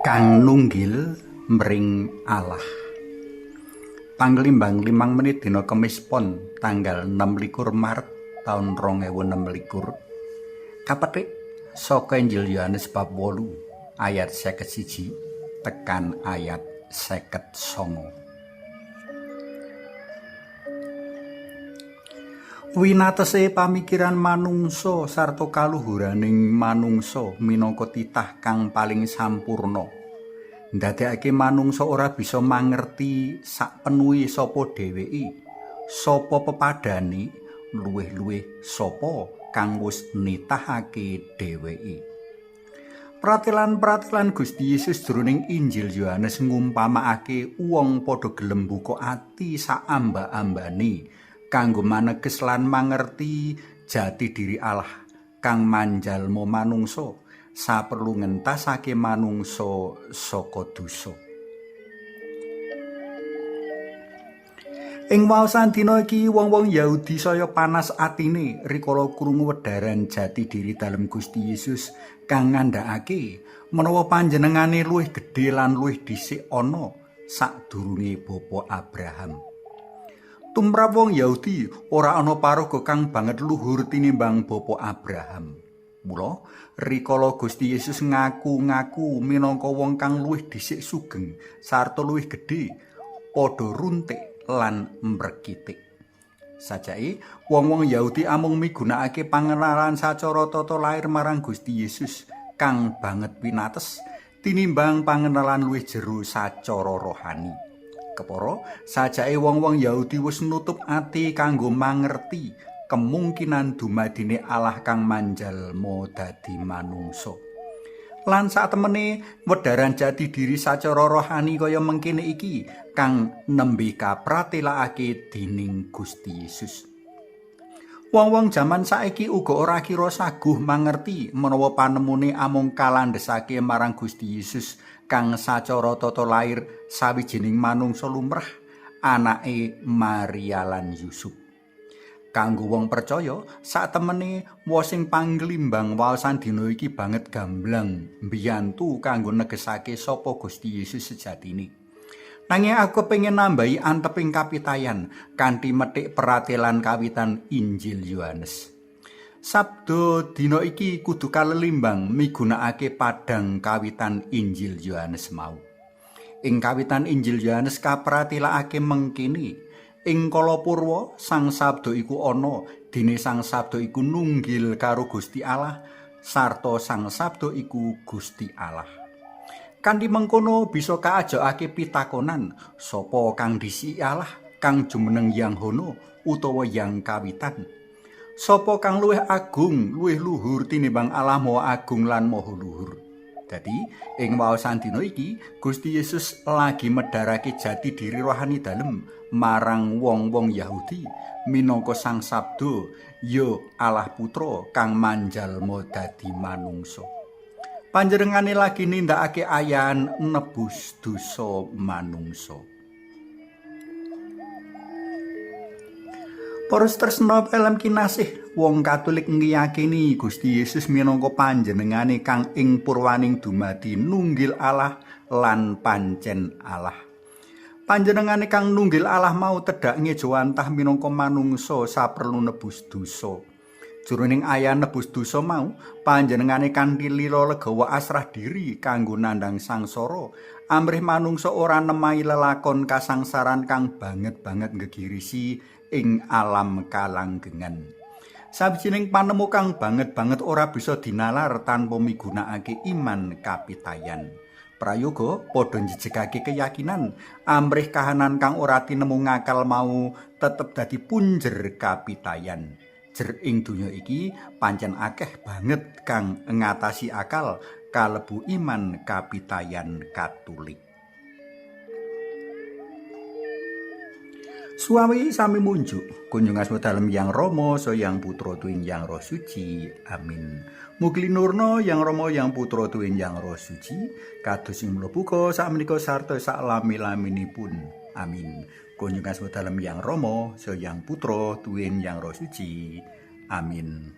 Kang nunggil mring Allah. Panglimbang 5 menit dina Kemis Pon tanggal 26 Maret taun 2026. Kapetik saka Injil Yohanes bab 8 ayat 51 tekan ayat 59. Winatese pamikiran manungsa sarta kaluhuraning manungsa minangka titah kang paling sampurna. Ndadekake manungsa ora bisa mangerti sakpenuhe sapa dheweke, sapa pepadane, luwih-luwih sapa kang wis nitahake dheweke. Pratelan-pratelan Gusti Yesus jroning Injil Yohanes ngumpamakake wong padha gelem buka ati saamba-ambane kanggo maneges lan mangerti jati diri Allah kang manjalma manungsa saperlu ngentasake manungsa saka dosa. Ing waosan dina iki wong-wong Yahudi saya panas atine rikala krungu wedharan jati diri dalem Gusti Yesus kang ngandhakake menawa panjenengane luwih gedhe lan luwih dhisik ana sadurunge Bapa Abraham. Tumrap wong Yahudi ora ana paraga kang banget luhur tinimbang Bapa Abraham. Mula rikala Gusti Yesus ngaku-ngaku minangka wong kang luwih dhisik sugeng sarta luwih gedhe, padha runtik lan mrekitik. Sajake wong-wong Yahudi amung migunakake pangenalan sacara tata lair marang Gusti Yesus kang banget pinates tinimbang pangenalan luwih jero sacara rohani. Kepara sajake wong-wong Yahudi wis nutup ati kanggo mangerti kemungkinan dumadine Allah kang manjalma dadi manungsa. Lan satemene wedharan jati diri sacara rohani kaya mengkene iki kang nembe kapratelakake dening Gusti Yesus. Wong-wong jaman saiki uga ora kira saguh mangerti menawa panemune amung kalandhesake marang Gusti Yesus kang sacara tata lair sawijining manungsa lumrah, anake Maria lan Yusuf. Kanggo wong percaya, satemene wosing panglimbang waosan dina iki banget gamblang mbiyantu kanggo negesake sapa Gusti Yesus sejatine. Nanging aku kepengin nambahi anteping kapitayan kanthi metik peratelan kawitan Injil Yohanes. Sabda dina iki kudu kalelimbang migunakake padhang kawitan Injil Yohanes mau. Ing kawitan Injil Yohanes kapratelakake mengkene, ing kala purwa Sang Sabda iku ana, dene Sang Sabda iku nunggil karo Gusti Allah sarta Sang Sabda iku Gusti Allah. Kanthi mengkono bisa kaajokake pitakonan, sapa kang disiki Allah kang jumeneng Yang Hono utawa Yang Kawitan? Sapa kang luwih agung, luwih luhur tinimbang Allah Maha Agung lan Maha Luhur? Dadi ing waosan dina iki Gusti Yesus lagi medharake jati diri rohani dalem marang wong-wong Yahudi minangka Sang Sabda, ya Allah Putra kang manjalma dadi manungsa. Panjenengane lagi nindakake ayan nebus dosa manungsa. Para tresna pelem kinasih, wong Katolik ngiyakini Gusti Yesus minangka panjenengane kang ing purwaning dumadi nunggil Allah lan pancen Allah. Panjenengane kang nunggil Allah mau tedhak ngejawantah minangka manungsa saperlu nebus dosa. Jroning ayan nebus dosa mau, panjenengane kanthi lila legawa asrah diri kanggo nandhang sangsara, amrih manungsa ora nemahi lelakon kasangsaran kang banget-banget nggegirisi ing alam kalanggengan. Sawijining panemu kang banget-banget ora bisa dinalar tanpa migunakake iman kapitayan. Prayoga padha njejegake keyakinan amrih kahanan kang ora tinemu ngakal mau tetep dadi punjer kapitayan. Jer ing donya iki pancen akeh banget kang ngatasi akal kalebu iman kapitayan Katolik. Suami sami munjuk kunjung asma dalem Yang Rama so Yang Putra tuwin Yang Roh Suci. Amin. Mugi linurna Yang Rama Yang Putra tuwin Yang Roh Suci kados ing mula buka sakmenika sarta saklami-laminipun. Amin. Kunjung asma dalem Yang Rama so Yang Putra tuwin Yang Roh Suci. Amin.